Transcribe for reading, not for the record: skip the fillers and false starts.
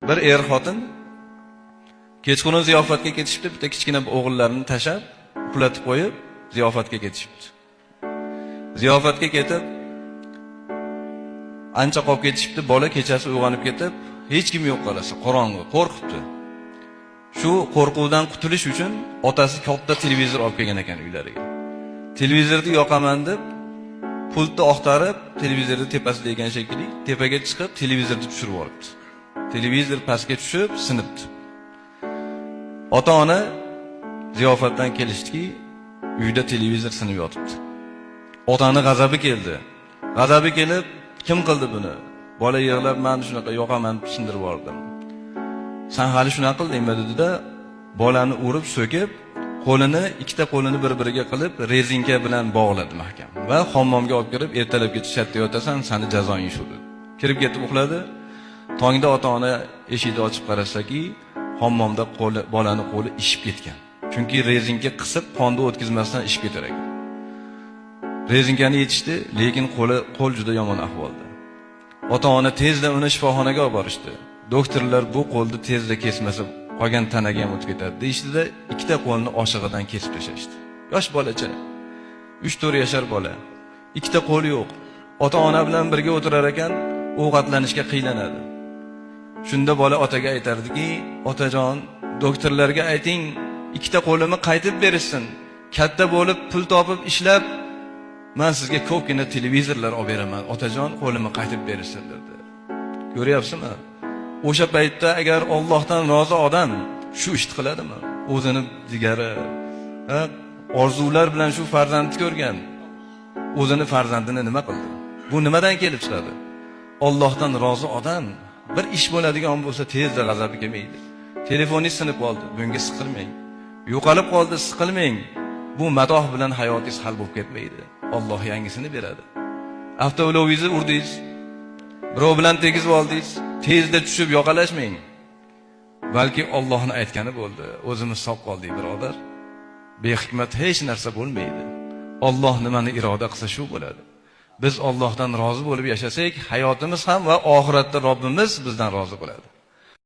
Bir er xotin kechqurun ziyofatga ketishibdi, bitta kichkina o'g'illarini tashlab, uxlatib qo'yib, ziyofatga ketishibdi. Ziyofatga ketib, ancha qolib ketishibdi, bola kechasi uyg'onib ketib, hech kim yo'q qarasa, qorong'i, qo'rqibdi. Shu qo'rquvdan qutulish uchun otasi katta televizor olib kelgan ekan uylariga. Televizorni yoqaman deb pultni oqtarib, televizorni tepasida ekan shekilli, tepaga chiqib televizorni tushirib olibdi. Televizor pastga tushib sinibdi. Ota-ona ziyofatdan kelishdiki, uyda televizor sinib yotibdi. Otani g'azabi keldi. G'azabi kelib, kim qildi buni? Bola yig'lab, "Men shunaqa yoqaman deb sindirib yubordim." "Sen hali shunaqa qildingmi?" dedi-da, bolani urib, so'kib, qo'lini, ikkita qo'lini bir-biriga qilib, rezinka bilan bog'ladi mahkam va hammomga olib kirib, "Ertalabgacha shatda yotasan, sani jazoing shu", dedi. Kirib ketib uxladi. Tongda ota-ona eshikni ochib qarasaki, hammomda qo'li, bolani qo'li ishib ketgan. Chunki rezinka qisib, qonni o'tkazmasdan ishib ketar ekan. Rezinkani yechishdi, lekin qo'li, qo'l juda yomon ahvolda. Ota-ona tezda uni shifoxonaga olib borishdi. Doktorlar bu qo'lni tezda kesmasa, qolgan tanaga ham o'tib ketadi deyishdida, ikkita qo'lni oshig'idan kesib tashlashdi. Yosh bolacha, 3-4 yashar bola. Ikkita qo'li yo'q. Ota-ona bilan birga o'tirar ekan, ovqatlanishga qiylanadi. Shunda bola otaga aytardiki, "Otajon, doktorlarga ayting, ikkita qo'limni qaytib berishsin. Katta bo'lib pul topib ishlab, men sizga ko'pgina televizorlar olib beraman. Otajon, qo'limni qaytib berishsin", dedi. Ko'ryapsizmi? O'sha paytda agar Allohdan rozi odam shu ishni qiladimi? O'zini jigari, ha, orzular bilan shu farzandni ko'rgan. O'zini farzandini nima qildi? Bu nimadan kelib chiqadi? Allohdan rozi odam bir ish bo'ladigan bo'lsa, tezda g'azabi kelmaydi. Telefoningiz sinib qoldi, bunga siqilmang. Yo'qolib qoldi, siqilmang. Bu matoh bilan hayotingiz hal bo'lib ketmaydi. Alloh yangisini beradi. Avtoulovingizni urdingiz, birov bilan tegizib oldingiz, tezda tushib yoqalashmang. Balki Allohni aytgani bo'ldi. O'zimiz sog' qoldik, birodar. Behikmat hech narsa bo'lmaydi. Alloh nimani iroda qilsa, shu bo'ladi. Biz Allohdan rozi bo'lib yashasak, hayotimiz ham va oxiratda Robbimiz bizdan rozi bo'ladi.